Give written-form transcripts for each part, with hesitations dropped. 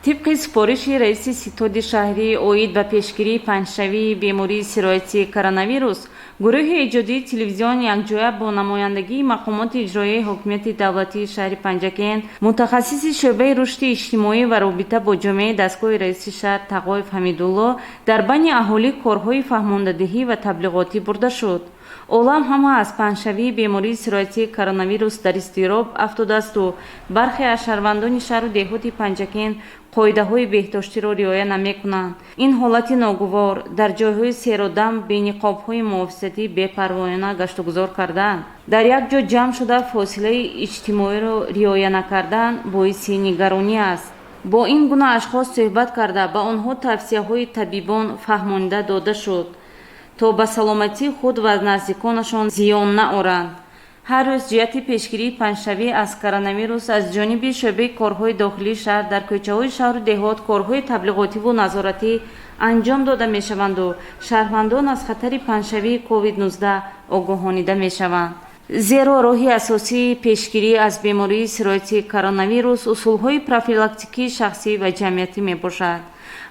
Тибқи супориши раиси ситоди шаҳрӣ оид ба пешгирии паҳншавии бемории сироятии коронавирус, гурӯҳи эҷодии телевизион якҷоя бо намояндагии мақомоти иҷроияи ҳокимияти давлатии шаҳри Панҷакент, мутахассиси шӯъбаи рушди иҷтимоӣ ва робита бо ҷомеаи дастгоҳи раиси шаҳр Тағоев Ҳамидулло дар байни аҳолӣ корҳои фаҳмондадиҳӣ ва таблиғотӣ бурда шуд. Олам ҳама аз паҳншавии бемории сироятии коронавирус дар изтироб афтодаасту бархе аз шаҳрвандони шаҳру деҳоти Панҷакент қоидаҳои беҳдоштиро риоя намекунанд. Ин ҳолати ногувор, дар ҷойҳои серодам бениқобҳои муҳофизатӣ бепарвоёна гаштугузор кардаанд, дар як ҷо ҷамъ шуда фосилаи иҷтимоиро риоя накардан боиси нигаронӣ аст. Бо ин гуна ашхос суҳбат карда, ба онҳо тавсияҳои табибон фаҳмонида дода шуд, то ба саломатии худ ва наздиконашон зиён наоранд. Ҳар рӯз ҷиҳати пешгирии паҳншавӣ аз коронавирус аз ҷониби шӯъбаи корҳои дохилии шаҳр дар кӯчаҳои шаҳру деҳот корҳои таблиғотиву назоратӣ анҷом дода мешаванду шаҳрвандон аз хатари паҳншавии COVID-19 огоҳонида мешаванд, зеро роҳи асосии пешгирӣ аз бемории сироятии коронавирус усулҳои профилактикии шахсӣ ва ҷамъиятӣ мебошад.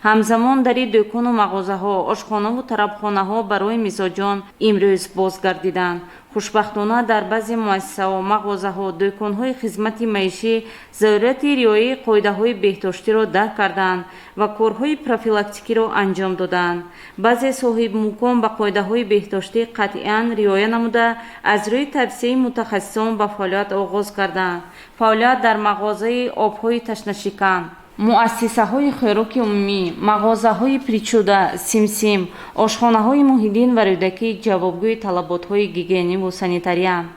Ҳамзамон дари дӯкону мағозаҳо, ошхонаву тарабхонаҳо барои мизоҷон имрӯз бозгардиданд. Хушбахтона, дар баъзе муассисаҳо, мағозаҳо, дӯконҳои хизмати маишӣ зарурати риояи қоидаҳои беҳдоштиро дарк карданд ва корҳои профилактикиро анҷом доданд. Баъзе соҳибмулкон ба қоидаҳои беҳдоштӣ қатъиян риоя намуда, аз рӯи тавсияи мутахассисон ба фаъолият оғоз карданд. Фаъолият дар мағозаи обҳои ташнашикан, муассисаҳои хӯроки умумӣ, мағозаҳои «Причуда», «Симсим», ошхонаҳои Муҳиддин ва Рӯдакӣ ҷавобгӯи талаботҳои гигиениву санитариянд.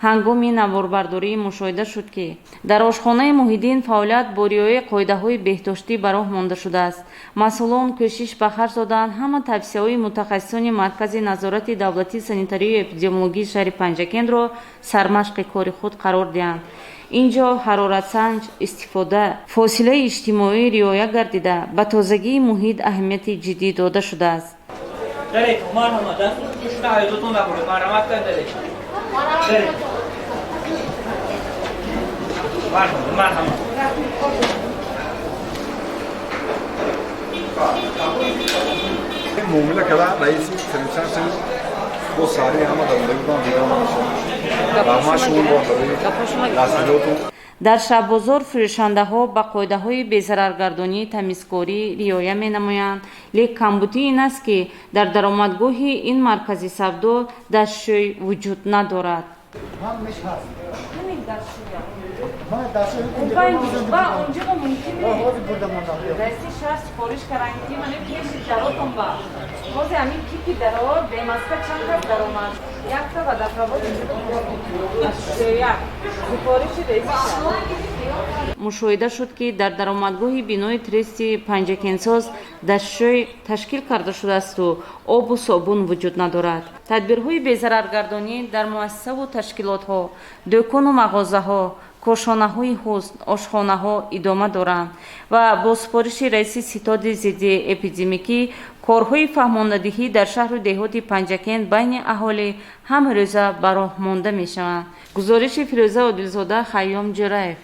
Ҳангоми наворбардорӣ мушоҳида шуд, ки дар ошхонаи Муҳиддин фаъолият бо риояи қоидаҳои беҳдоштӣ ба роҳ монда шудааст. Масъулон кӯшиш ба харҷ доданд, ҳама тавсияҳои мутахассисони Маркази назорати давлатии санитарию эпидемиологии шаҳри Панҷакентро сармашқи кори худ қарор диҳанд. Ин ҷо ҳароратсанҷ истифода, фосилаи иҷтимоӣ риоя гардида, ба тозагии муҳит аҳамияти ҷиддӣ дода шудааст. Даред, марҳамат, дастур пушта ҳайдотон набуред, марҳамат кан, даред. Даред. Марҳамат, марҳамат. Муомила карда раиси санитарсия бо саҳри ҳама даромадагӣ будам, дигар намешавад. Раҳмат шумо барои дастгириётон. Дар шаббозор фурӯшандаҳо ба қоидаҳои безараргардонии тамизкорӣ риоя менамоянд, лек камбудӣ ин аст, ки дар даромадгоҳи ин маркази савдо дастшӯй вуҷуд надорад. Ҳамаш ҳаст. Ҳамин дастшӯя. Ман дастшӯй Унҷо мумкин. Раиси шаҳр супориш кардан, ки мана пеши даротон ба ҳозир ҳамин кипи даро бемаска чанд кас даромад, якта водопровод дастшӯя, супориши раиси шаҳр. Мушоҳида шуд, ки дар даромадгоҳи бинои трести Панҷакентсоз дастшӯй ташкил карда шудаасту обу собун вуҷуд надорад. Тадбирҳои безараргардонӣ дар муассисаву ташкилотҳо, дӯкону мағозаҳо, кошонаҳои ҳусн, ошхонаҳо идома доранд ва бо супориши раиси ситоди зидди эпидемикӣ корҳои фаҳмондадиҳӣ дар шаҳру деҳоти Панҷакент байни аҳолӣ ҳамарӯза ба роҳ монда мешаванд. Гузориши Фирӯза Одилзода, Хайём Ҷӯраев.